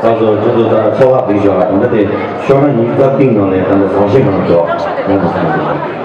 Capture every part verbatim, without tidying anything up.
ད་གཟོད་ཁྱོད་ཚོ་ད་ཚོགས་ཁག་བསྡུས་བཞག་ད་ལྟ་དེ་ཤོག་ངོས་ཉི་ཤུ་རྩ་གཅིག་ནང་ལས་ད་ལྟ་བཟང་ཤོས་གང་འདུག་ཡོང་དུ་སོང་།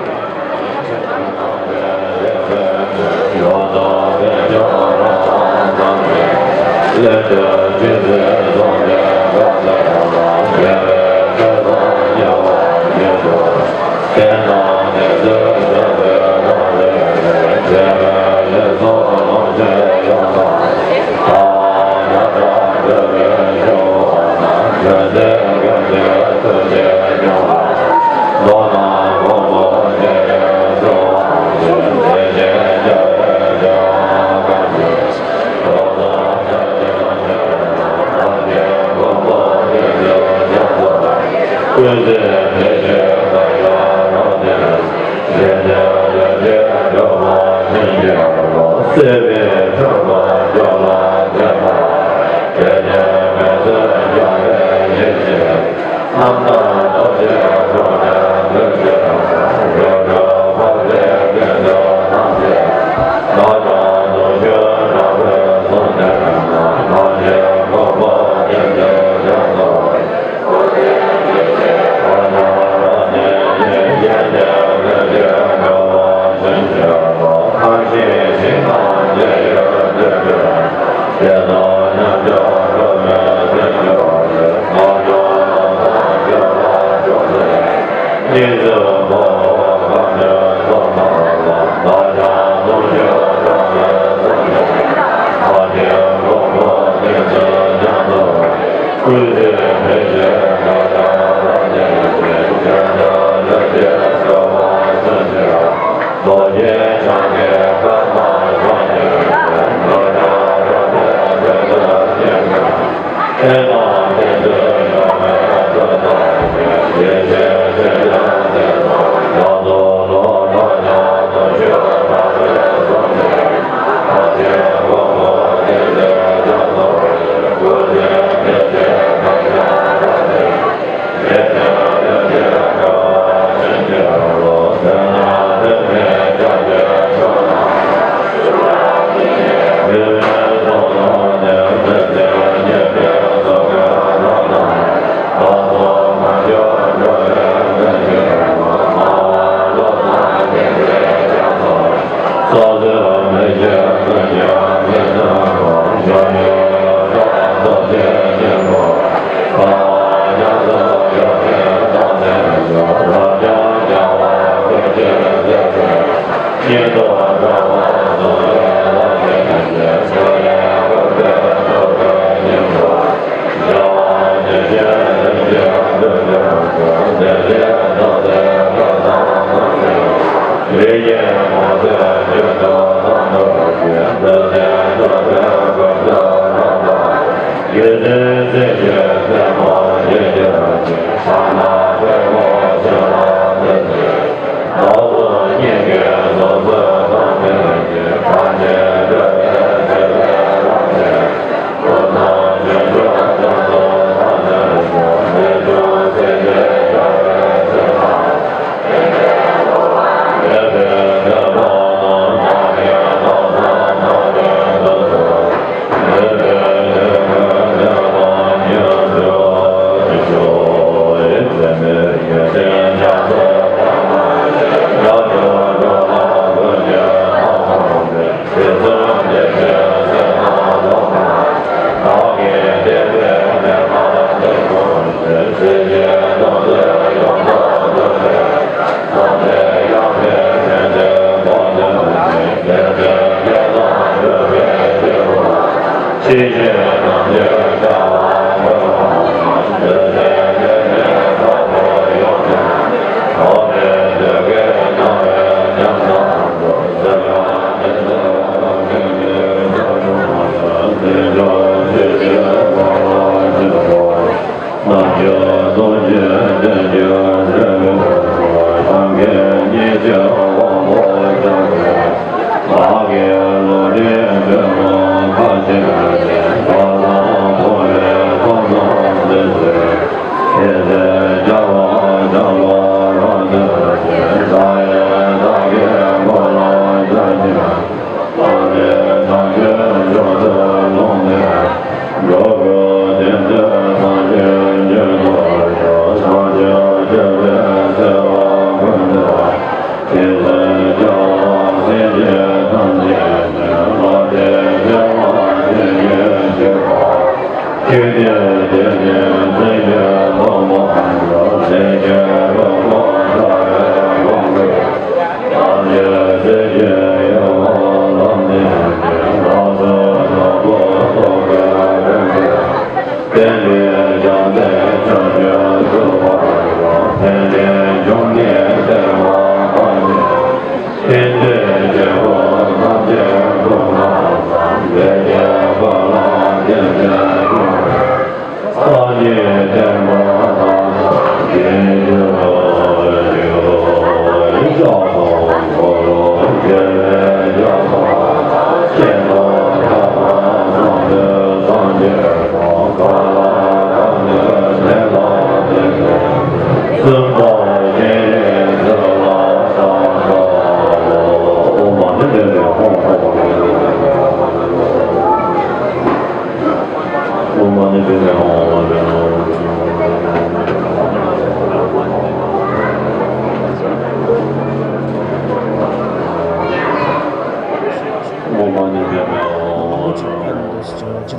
སྦྱིན་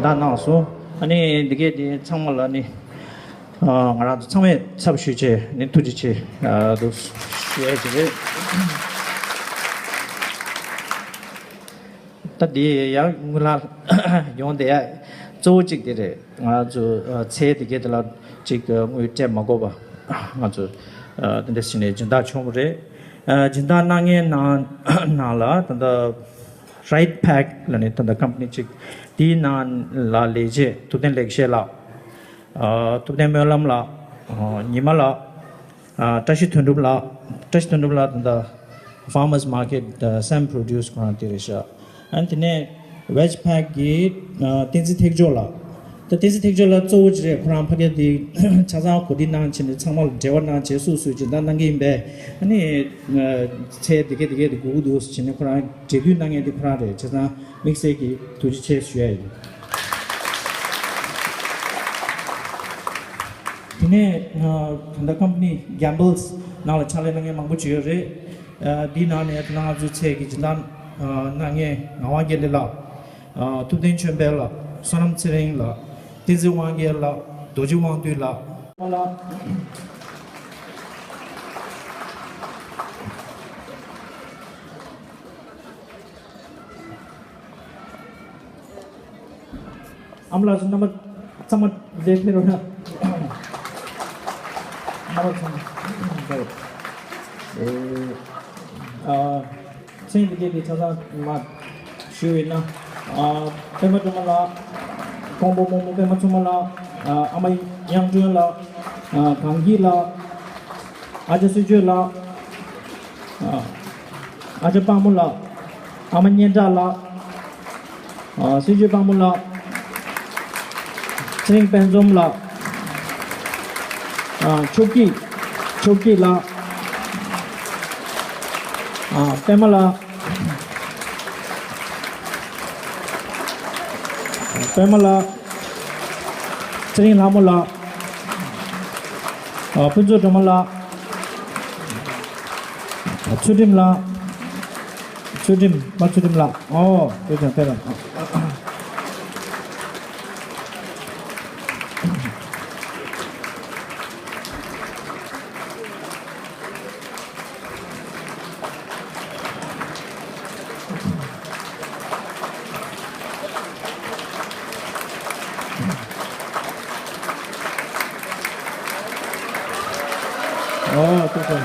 བདག་གནང་སོང་། ཨ་ནི་འདི་གས་དེ་ཚང་མ་ལ་ནི། ཨ། ང་རང་ཚོ་ཚང་མས་ཚབ་ཞུས་བྱས་ནས་ཐུགས་རྗེ་ཆེ། ཨ། འདུག་ཞུ་ཡ་ཞིག་རེད། ད་འདི་ཡང་དངུལ་ལྷག་ཡོང་བསྡད་ཡ་གཙོ་བོ་གཅིག་དེ་རེད། ང་རང་ཚོ་ཚལ་དེ་གའི་དེ་ལ་གཅིག་དངུལ་སྤྲད་མ་དགོས་པ་ང་ཚོ་དེ་འདྲ་ཞིག་ནས་སྦྱིན་བདག་བྱུང་བ་རེད། སྦྱིན་བདག་གནང་མཁན་ནང་ནང་ལ་ད་ལྟ་Right Pack ལབ་ནས་ད་ལྟ་ཀམ་པ་ནི་གཅིག་དེའི་ནང་ལ་ལས་བྱེད་ཐུབ་བསྟན་ལེགས་བཤད་ལགས། ཨ། ཐུབ་བསྟན་སྨོན་ལམ་ལགས། ཨ། ཉི་མ་ལགས། ཨ། བཀྲ་ཤིས་དོན་གྲུབ་ལགས། བཀྲ་ཤིས་དོན་གྲུབ་ལགས་ད་ལྟ་Farmers Market ཨ། Sam Produce ཁོ་རང་དེ་རེད་ཤག་ཨ་ནི་དེ་ནས་Veg Pack གི་ཨ། བསྟན་འཛིན་ཐེག་མཆོག་ལགས། ད་བསྟན་འཛིན་ཐེག་མཆོག་ལགས་གཙོ་བོ་ཅིག་རེད། ཁོ་རང་ཕ་གི་དེ་ཆ་ཚང་གོ་སྒྲིག་གནང་བྱས་ནས་ཚང་མ་ལ་འབྲེལ་བ་གནང་བྱས་སུ་སུ་སྦྱིན་བདག་གནང་གི་ཡིན་པས། ཨ་ནི་ཨ། ཚལ་དེ་གས་དེ་གས་དེ་དགོས་ཀྱི་འདུག་ཟེར་བྱས་ནས་ཁོ་རང་འབྲེལ་མཐུད་གནང་མཁན་དེ་ཁོ་རང་རེད། བྱས་ཙང་དམིགས་བསལ་གྱི་ཐུགས་རྗེ་ཆེ་ཞུ་ཡ་ཡིན། དེ་ནས་ཨ། ད་ལྟ་ཀམ་པ་ནི་Gambles ནང་ལ་ཕྱག་ལས་གནང་མཁན་མང་པོ་ཅིག་ཡོད་རེད། ཨ། འདིའི་ནང་ནས་ད་ལྟ་ང་ཚོའི་ཚལ་གྱི་སྦྱིན་བདག་ཨ། གནང་མཁན་ངག་དབང་དགེ་ལེགས་ལགས། ཨ། ཐུབ་བསྟན་ཆོས་འཕེལ་ལགས། བསོད་ནམས་ཚེ་རིང་ལགས། བསྟན་འཛིན་དབང་རྒྱལ་ལགས། རྡོ་རྗེ་དབང་འདུས་ལགས། ལགས། ཨ་མ་ལགས་སུ་རྣམ་པ་ཚང་མ་ལས་ཕེབས་རོགས་གནང་། རྣམ་པ་ཚང་མ་ལས། ཨ། མཚན་འདི་གའི་དེ་ཆ་ཚང་མ་ཞུ་ཡིན་ན། ཨ། པད་མ་སྒྲོལ་མ་ལགས། ཀོང་པོ་རྨོ་མོ་པད་མ་མཚོ་མོ་ལགས། ཨ། ཨ་མ་དབྱངས་སྒྲོན་ལགས། ཨ། གངས་སྐྱིད་ལགས། ཨ་ཅག་སྲིད་ཆོས་ལགས། ཨ། ཨ་ཅག་དཔལ་མོ་ལགས། ཨ་མ་སྙན་གྲགས་ལགས། ཨ། སྲིད་ཆོས་དཔལ་མོ་ལགས། ཚེ་རིང་དཔལ་འཛོམས་ལགས། ཨ། ཆོས་སྐྱིད། ཆོས་སྐྱིད་ལགས། ཨ། པད་མ་ལགས། པད་མ་ལགས། ཚེ་རིང་ལྷ་མོ་ལགས། ཨ། ཕུན་ཚོགས་སྒྲོལ་མ་ལགས། ཚུལ་ཁྲིམས་ལགས། ཚུལ་ཁྲིམས། པ་ཚུལ་ཁྲིམས་ལགས། ཨོ། དེ་དང་དེ་དང་། ཨོ་ཏོ་ཏོ།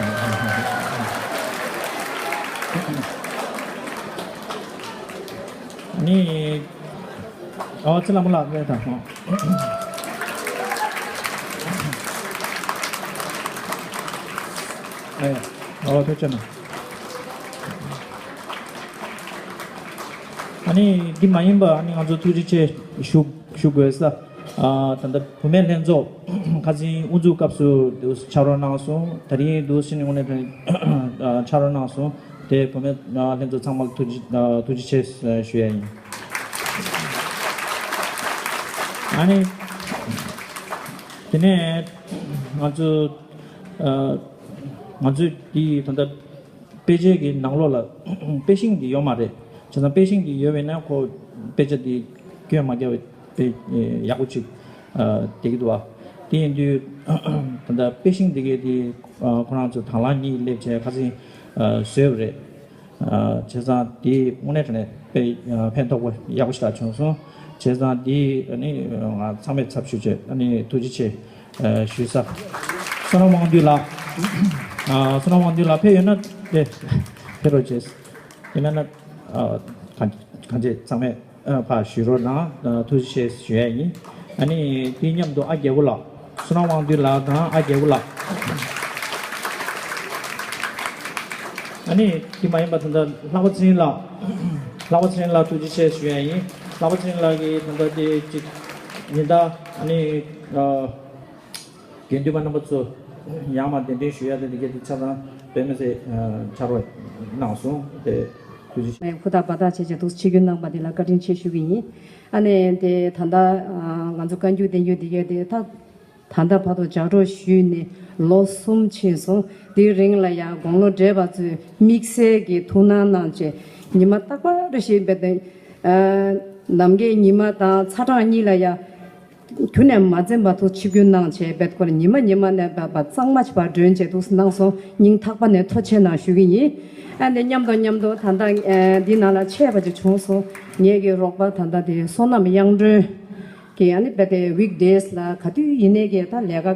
ནི། ཨོ་ཙི་ལ་མོ་ལ་མེ་ད་ཧོ། ཨེ། ཨོ་ཏོ་ཅན། ཨ་ནི་འདི་མ་ཡིན་པ་ཨ་ནི་ང་ཚོ་ཐུགས་རྗེ་ཆེ་ཞུ་ཞུ་དགོས་ས། ཨ་ད་ལྟ་བུད་མེད་ལྷན་ཚོགས་ཁ་སང་དབུ་འཛུགས་སྐབས་སུ་དེ་ཕྱག་རོགས་གནང་སོང་། ད་རིང་དུ་ཕྱིན་ནས་དངོས་གནས་དྲང་ཕྱག་རོགས་གནང་སོང་། དེ་བུད་མེད་ལྷན་ཚོགས་ཚང་མར་ཐུགས་རྗེ་ཐུགས་རྗེ་ཆེ་ཞུ་ཡ་ཡིན། ཨ་ནི་དེ་ནས་ང་ཚོ་ང་ཚོས་འདི་ད་ལྟ། དཔེ་ཆའི་གི་ནང་ལོགས་ལ་དཔེ་ཤིང་འདི་ཡོད་མ་རེད། བྱས་ཙང་དཔེ་ཤིང་འདི་ཡོད་པས་ན་ཁོ་དཔེ་ཆ་འདི་སྐྱོན་མ་རྒྱག་པའི་དཔེ་ཡག་པོ་ཅིག་བསྡད་ཀྱི་འདུག་བ། དེ་ཡིན་དུས་ད་ལྟ་དཔེ་ཤིང་འདི་གའི་འདི་ཁོ་རང་ཚོ་དང་བླངས་གཉིས་སླེབས་བྱས་ཁ་སང་བཟོས་པ་རེད། བྱས་ཙང་འདི་དངོས་གནས་དྲང་གནས་དཔེ་ཕན་ཐོགས་པ་ཡག་པོ་ཞིག་བྱུང་སོང་། བྱས་ཙང་འདི་ནི་ང་ཚང་མས་ཚབ་ཞུས་བྱས་ཨ་ནི་ཐུགས་རྗེ་ཆེ། ཞུས་ས། བསོད་ནམས་དབང་འདུས་ལགས། ཨ་བསོད་ནམས་དབང་འདུས་ལགས་ཕེབས་ཡོད་ན་དེ་ཕེབས་རོགས་བྱས། དེ་མེད་ན་ཨ་གང་གང་བྱས་ཚང་མས་ཨ་ཕར་ཞུ་རོགས་གནང་། ཨ་ཐུགས་རྗེ་ཆེ་ཞུ་ཡ་ཡིན། ཨ་ནི་དེ་མཉམ་དུ་ཨ་རྒྱལ་པོ་ལགས། བསོད་ནམས་དབང་འདུས་ལགས་དང་ཨ་རྒྱལ་པོ་ལགས། ཨ་ནི་དེ་མ་ཡིན་པ་ད་ལྟ་ལྷག་པ་ཚེ་རིང་ལགས། ལྷག་པ་ཚེ་རིང་ལགས་ཐུགས་རྗེ་ཆེ་ཞུ་ཡ་ཡིན། ལྷག་པ་ཚེ་རིང་ལགས་ཀྱིས་ད་ལྟ་དེ་ཅིག་ཉིན་ལྟར་ཨ་ནི་ཨ། དགེ་འདུན་པ་རྣམ་པ་ཚོ་ཡར་མར་གདན་འདྲེན་ཞུ་ཡ་དེ་འདི་གའི་དེ་ཆ་ཚང་དཔེ་མི་སྲིད་ཕྱག་རོགས་གནང་སོང་། དེ་ཐུགས་རྗེ་ཆེ། ཧུར་ཐག་འབད་ཐག་བྱས་བྱས་འདུག་ཆིབས་བསྒྱུར་གནང་པ་འདི་ལ་བཀའ་དྲིན་ཆེ་ཞུ་གི་ཡིན། ཨ་ནི་དེ་ད་ལྟ་ང་ཚོ་བཀའ་འགྱུར་བསྟན་འགྱུར་འདི་གའི་དེ་ད་ད་ལྟ་བར་དུ་ལྗགས་སྒྲོག་ཞུས་ནས་ལོ་གསུམ་ཕྱིན་སོང་། དེའི་རིང་ལ་ཡང་དགུང་ལོ་བགྲེས་པ་ཚོས་དམིགས་བསལ་གྱི་ཐུགས་སྣང་གནང་བྱས་ཉི་མ་རྟག་པར་བཞིན་པའི་དེ་ནམ་མཁའི་ཉི་མ་དང་ཚ་གྲང་གཉིས་ལ་ཡང་དུས་ནས་མ་འཛེམ་པར་དུ་ཆིབས་བསྒྱུར་གནང་བྱས་བེད་སྐོར་ཉི་མ་ཉི་མ་ནས་བབ་པ་གཙང་མ་བྱས་པར་མགྲོན་བྱས་འདུག་གནང་སོང་། སྙིང་ཐག་པ་ནས་ཐུགས་རྗེ་ཆེ་གནང་ཞུ་གི་ཡིན། ཨ་འདི་མཉམ་དུ་མཉམ་དུ་ད་ལྟ་ཨ་འདི་ནང་ལ་ཆད་པ་ཅིག་བྱུང་སོང་། ངེད་ཀྱི་རོགས་པ་ད་ལྟ་དེ་བསོད་ནམས་དབྱངས་སྒྲོན་གྱིས་ཨ་ནི་བེད་དེ་ཝིག་ཌེ་སི་ལ་ག་དུས་ཡིན་ནའི་གི་ད་ལས་ཀ་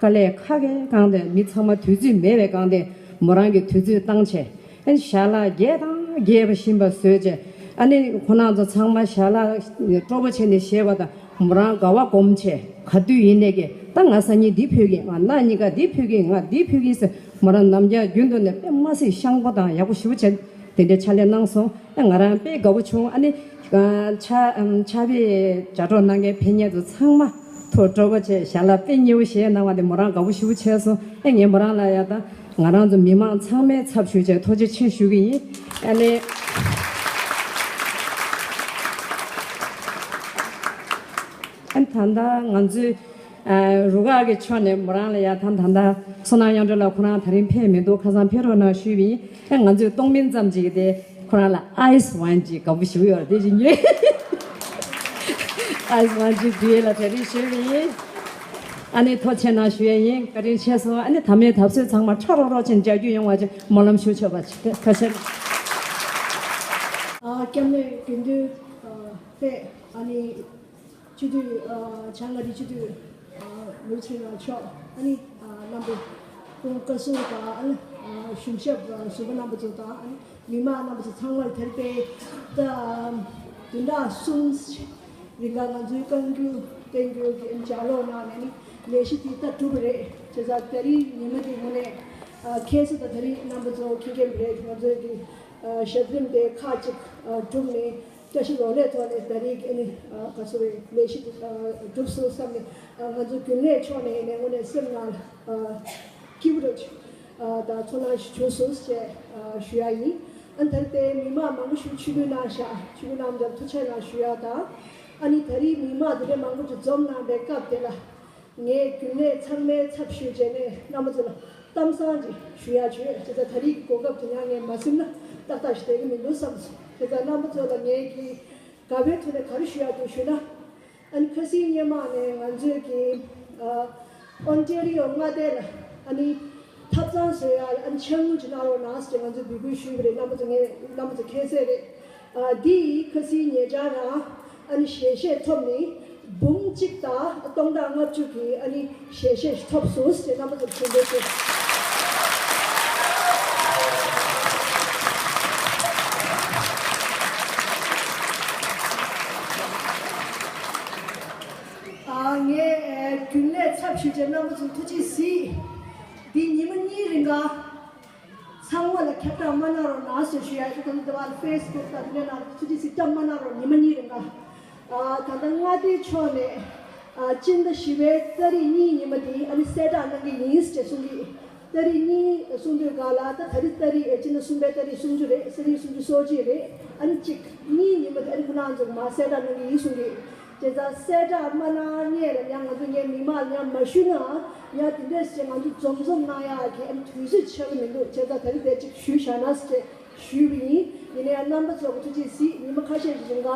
དཀའ་ལས་ཁག་གི་གང་དེ་མི་ཚང་མ་དུས་ཚོད་མེད་པའི་གང་དེ་མོ་རང་གི་དུས་ཚོད་བཏང་བྱས། ཨ་ནི་ཞལ་ལག་རྒྱས་དང་རྒྱས་པ་བཞིན་པ་བཟོས་བྱས། ཨ་ནི་ཁོ་རང་ཚོ་ཚང་མ་ཞལ་ལག་སྤྲོ་པོ་བྱས་ནས་བཞེས་པ་དང་མོ་རང་དགའ་བ་སྒོམ་བྱས་ག་དུས་ཡིན་ནའི་གི་ད་ང་སང་ཉིན་འདི་ཕུལ་གི་ང་གནངས་ཉིན་ཀ་འདི་ཕུལ་གི་ང་འདི་ཕུལ་གི་ཟེར་མོ་རང་ནམ་རྒྱུན་རྒྱུན་དུ་ནས་དཔེ་མ་སྲིད་ཤངས་པོ་དང་ཡག་པོ་ཞེ་པོ་བྱས་དེ་འདྲའི་ཕྱག་ལས་གནང་སོང་། ཨ་ང་རང་དཔེ་དགའ་པོ་བྱུང་། ཨ་ནི་ཕྱག་ཕྱག་དཔེ་ལྗགས་སྒྲོག་གནང་མཁན་ཕན་ཉེ་ཚོ་ཚང་མ་ཐུགས་སྤྲོ་པོ་བྱས་ཞལ་ལག་དཔེ་ཉེ་བོ་བཞེས་གནང་བ་དེ་མོ་རང་དགའ་པོ་ཞེ་པོ་བྱས་སོང་། ཨ་ངས་མོ་རང་ལ་ཡ་ད། ང་རང་ཚོ་མི་མང་ཚང་མའི་ཚབ་ཞུས་བྱས་ཐུགས་རྗེ་ཆེ་ཞུ་གི་ཡིན། ཨ་ནི། ཨ་ནི་ད་ལྟ་ང་ཚོའི་ཨ་རུ་ཁག་གི་ཕྱོགས་ནས་མོ་རང་ལ་ཡ་ད་ད་ལྟ་བསོད་ནམས་དབྱངས་སྒྲོན་ལགས་ཁོ་རང་ད་རིང་ཕེབས་མི་འདུག་ཁ་སང་ཕེབས་རོགས་གནང་ཞུས་པ་ཡིན། ཨ་ང་ཚོས་གཏོང་མིན་ཙམ་ཅིག་དེ་ཁོ་རང་ལ་ཨའི་སི་ཝན་ཅིག་དགའ་པོ་ཞེ་པོ་ཡོད་རེད་དེ་ཅིག་ཉོས། ཨའི་སི་ཝན་ཅིག་འདུས་ལ་གྲ་སྒྲིག་ཞུས་པ་ཡིན། ཨ་ནི་ཐུགས་རྗེ་གནང་ཞུ་ཡས་ཡིན། བཀའ་དྲིན་ཆེ་སོང་། ཨ་ནི་ད་མེད་ཐབས་ཟད་ཚང་མ་ཁྲ་རོག་རོག་ཅིག་མཇལ་རྒྱུ་ཡོང་བ་ཅིག་སྨོན་ལམ་ཞུ་ཆོག་པ་ཅིག་ཐུགས་རྗེ་ཆེ། ཨ་སྐྱབས་གནས་དགེ་འདུན་ཨ་པས་ཨ་ནི་སྤྱི་འཐུས་ཨ་བྱང་ཨ་རིའི་སྤྱི་འཐུས་ཨ་ནོར་བུ་ཚེ་རིང་ལགས་མཆོག་ཨ་ནི་ཨ་རྣམ་པ་སྐུ་བཀའ་ཟུར་དང་ཨ་ནི་ཨ་གཞུང་ཞབས་ཨ་ཟུར་པ་རྣམ་པ་ཚོ་དང་ཨ་ནི་མི་མང་རྣམ་པ་ཚོ་ཚང་མར་དེ་རིང་དཔེ་ད་བདུན་ཕྲག་གསུམ་རིང་ག་ང་ཚོའི་བཀའ་འགྱུར་བསྟན་འགྱུར་གྱི་ལྗགས་ཀློག་གནང་ནས་ནི་ལས་གཞི་དེ་ད་གྲུབ་པ་རེད། བྱས་ཙང་ད་རིང་ཉི་མ་འདི་དངོས་གནས་ཨ་ཁྱད་མཚར་དང་ད་རིང་རྣམ་པ་ཚོ་མཁྱེན་མཁྱེན་པ་རེད། ང་ཚོའི་གི་ཨ་ཞབས་རིམ་དེ་ཁག་ཅིག་ཨ་གྲུབ་ནས་བཀྲ་ཤིས་ལོ་ལེགས་ཐོག་ནས་ད་རིང་གི་ཨ་ནི་ཨ་ག་ཚོད་རེད་ལས་གཞི་དེ་ཨ་གྲུབ་སོང་བསམ་ནས་ཨ་ང་ཚོ་རྒྱུན་ལས་ཕྱོགས་ནས་ནས་དངོས་གནས་སེམས་ནང་ལ་ཨ་སྐྱིད་པོ་རེད། ཨ་ད་ཚོར་སྣང་ཞིག་བྱུང་སོང་ཞེས་ཨ་ཞུ་ཡ་ཡིན། ཨ་ད་ལྟའི་མི་མང་མང་པོ་ཞིག་ཆིབས་བསྒྱུར་གནང་ཤག་ཆིབས་བསྒྱུར་གནང་བ་ལ་ཐུགས་རྗེ་གནང་ཞུ་ཡ་དང་། ཨ་ནི་ད་རེས་མི་མང་དེ་འདྲ་མང་པོ་ཞིག་འཛོམས་གནང་བའི་སྐབས་དེ་ལ་ངས་རྒྱུན་ལས་ཚང་མའི་ཚབ་ཞུས་བྱས་ནས་རྣམ་པ་ཚོ་ལ་གཏམ་བཟང་ཅིག་ཞུ་ཡ་བྱོས། བྱས་ཙང་ད་རེས་ཀྱི་གོ་སྐབས་དེ་ཡང་ངས་མ་ཟིན་ན་ཏག་ཏག་ཞིག་བསྡད་ཀྱི་མི་འདུག་བསམ་སོང་། བྱས་ཙང་རྣམ་པ་ཚོ་ལ་ངས་ཀྱི་དགའ་པོའི་ཐོག་ནས་ག་རེ་ཞུ་ཡ་འདུག་ཞུ་ན། ཨ་ནི་ཁ་སང་སྔོན་མ་ནས་ང་ཚོས་ཀྱི་ཨ་ཨོན་ཊེ་རི་ཡོ་མངའ་སྡེ་ལ་ཨ་ནི་ཐབ་ཚང་བཟོ་ཡ་ཨ་ནི་ཕྱག་དངུལ་ཅིག་གནང་རོགས་གནང་ཟེར་ང་ཚོས་འབོད་སྐུལ་ཞུས་པ་རེད། རྣམ་པ་ཚོ་ངས་རྣམ་པ་ཚོ་མཁྱེན་གསལ་རེད། ཨ་འདི་ཡིས་ཁ་སང་ཉེ་ཆར་རང་ཨ་ནི་ཞལ་བཞེས་ཐོབ་ནི་འབུམ་གཅིག་དང་སྟོང་ཕྲག་ལྔ་བཅུ་གི་ཨ་ནི་ཞལ་བཞེས་ཐོབ་སོང་ཟེར་རྣམ་པ་ཚོར་ཞུ་འདོད་བྱུང་། ངས་རྒྱུན་ལས་ཚབ་ཞུས་བྱས་རྣམ་པ་ཚོ་ཐུགས་རྗེ་གཟིགས། འདི་ཉི་མ་གཉིས་རིང་ག་ཚང་མ་ལ་ཁྱབ་བསྒྲགས་མ་གནང་རོགས་གནང་ཞེས་ཞུ་ཡ་ཡོད། ད་ལྟ་ཕེ་སི་བུག་དང་དེ་འདྲ་ནང་ཐུགས་རྗེ་གཟིགས་བཀྲམ་མ་གནང་རོགས། ཉི་མ་གཉིས་རིང་ག་ཨ། ད་ལྟ་མངའ་སྡེ་ཕྱོགས་ནས་ཨ། སྤྱི་ཟླ་བཞི་པའི་ཏ་རིག་གཉིས་ཉི་མ་འདི་ཨ་ནི་གསལ་བསྒྲགས་གནང་གི་ཡིན་ཞེས་གསུང་གི། ཏ་རིག་གཉིས་གསུང་དུས་ག་ལ་ད་ད་རིག་ཏ་རིག་ཨེ་སྤྱི་ཟླ་གསུམ་པའི་ཏ་རིག་སུམ་ཅུ་རེད། ས་རིག་སུམ་ཅུ་སོ་གཅིག་རེད། ཨ་ནི་གཅིག་གཉིས་ཉི་མ་དེ་ཨ་ནི་ཁོ་རང་ཚོ་མར་གསལ་བསྒྲགས་གནང་གི་ཡིན་གསུང་གི། བྱས་ཙང་གསལ་བསྒྲགས་མ་གནང་སྔོན་ལ་ཡང་ང་ཚོ་ངའི་མི་མང་ལ་ཡང་མ་ཞུས་ན་ཡང་དེ་འདྲས་བྱས་ང་ཚོ་འཛོམས་འཛོམས་གནང་ཡག་གི་ཨ་ནི་དུས་ཚོད་ཆགས་ཀྱི་མི་འདུག་བྱས་ཙང་ད་རིག་དེ་གཅིག་ཞུས་བཞག་ན་ཟེར་ཞུས་པ་ཡིན། ཡིན་ན་ཡང་རྣམ་པ་ཚོ་གི་ཐུགས་རྗེ་གཟིགས། ཉི་མ་ཁ་ཤས་ཀྱི་རིང་ག་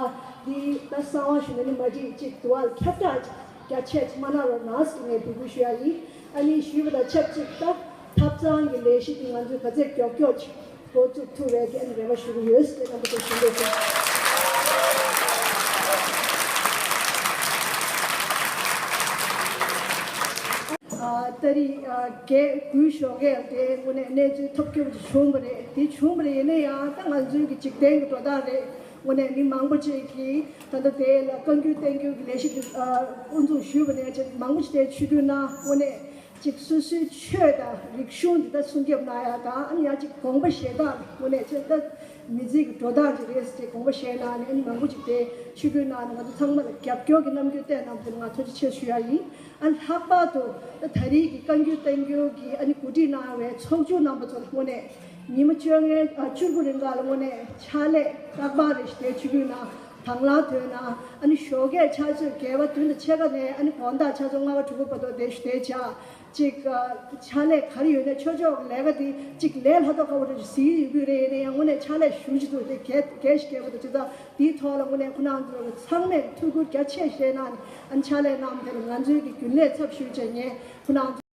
འདི་ད་གསང་བ་ཞུ་ན་ནི་མ་འགྲིག་ཅིག་དུ་བ་ལ་ཁྱབ་བསྒྲགས་རྒྱ་ཆེ་ཅིག་མ་གནང་རོགས་གནང་ཟེར་ངས་འབོད་སྐུལ་ཞུ་ཡ་ཡིན། ཨ་ནི་ཞུས་པ་དང་ཆབས་ཅིག་ད་ཐབ་ཚང་གི་ལས་གཞི་འདི་ང་ཚོས་ག་ཚད་མགྱོགས་མགྱོགས་ཅིག་འགོ་བཙུགས་ཐུབ་པའི་གི་ཨ་ནི་རེ་བ་ཞུ་གི་ཡོད་ཟེར་རྣམ་པ་ཚོ་ཞུ་འདོད་བྱུང་། ཨ། ཏ་རིག་ཨ། བརྒྱད་དགུའི་ཞོགས་ཀས་དེ་དངོས་གནས་གནས་ཚུལ་ཐབས་སྐྱོ་པོ་ཅིག་བྱུང་བ་རེད། དེ་བྱུང་བ་རེད། ཡིན་ན་ཡང་ད་ང་ཚོའི་གི་འཇིག་རྟེན་གི་འགྲོ་སྟངས་རེད། དངོས་གནས་མི་མང་པོ་ཅིག་གིས་ད་ལྟ་དེ་ལ་བཀའ་འགྱུར་བསྟན་འགྱུར་གྱི་ལས་གཞི་འདི་ཨ། དབུ་འཛུགས་ཞུས་པ་ནས་ཅིག་མང་པོ་ཅིག་དེ་ཆིབས་བསྒྱུར་གནང་། དངོས་གནས་ཅིག་སོ་སོའི་ཆོས་དང་རིག་གཞུང་འདི་ད་སྲུང་སྐྱོབ་གནང་ཡ་དང་ཨ་ནི་ཡང་ཅིག་དགོངས་པ་བཞེས་སྟངས་དངོས་གནས་ཅིག་ད་མི་ཚེ་གི་འགྲོ་སྟངས་ཅིག་རེད་ཟེར་ཅིག་དགོངས་པ་བཞེས་གནང་ནས་ཨ་ནི་མང་པོ་ཅིག་དེ་ཆིབས་བསྒྱུར་གནང་ནས་ང་ཚོ་ཚང་མ་ལ་རྒྱབ་སྐྱོར་གྱི་རྣམ་འགྱུར་བསྟན་གནང་བ་དེ་ལ་ང་ཐུགས་རྗེ་ཆེ་ཞུ་ཡ་ཡིན། ཨ་ནི་ལྷག་པར་དུ་ད་ད་རེས་ཀྱི་བཀའ་འགྱུར་བསྟན་འགྱུར་གྱི་ཨ་ནི་གོ་སྒྲིག་གནང་བའི་ཚོགས་ཆུང་རྣམ་པ་ཚོ་ལ་དངོས་གནས་ཉི་མ་བཅོ་ལྔའི་ཨ། བཅུ་དགུ་རིང་ག་ལ་དངོས་གནས་ཕྱག་ལས་རྟག་པར་རེ་ཞིག་དེ་ཆིབས་བསྒྱུར་གནང་། དང་བླངས་ཐོན་གནང་། ཨ་ནི་ཞོགས་ཀས་ཆུ་ཚོད་བརྒྱད་པ་བདུན་དང་ཕྱེད་ཀ་ནས་ཨ་ནི་དགོང་དག་ཆུ་ཚོད་ལྔ་པ་དྲུག་པ་བར་དུ་དེ་ཞུ་དེ་བྱ། ཅིག་ཨ། ཕྱག་ལས་ག་རེ་ཡོད་ན་ཆོས་ཕྱོགས་ཀྱི་ལས་ཀ་དེ་ཅིག་ལས་སླ་ཏོག་ཁ་བོ་རེ་ཞིག་གཟིགས་ཡོད་རྒྱུ་རེད། ཡིན་ན་ཡང་དངོས་གནས་ཕྱག་ལས་ཞུ་བཞིན་འདུག་དེ་གལ་གལ་ཞིག་གལ་པོ་འདུག་བྱས་ཙང་དེའི་ཐོག་ལ་དངོས་གནས་ཁོ་རང་ཚོ་ཚང་མས་ཐུགས་ཁུར་རྒྱ་ཆེ་བཞེས་གནང་ནས་ཨ་ནི་ཕྱག་ལས་གནང་། དེ་ནི་ང་ཚོའི་གི་རྒྱུན་ལས་ཚབ་ཞུས་བྱས་ངས་ཁོ་རང་ཚོ།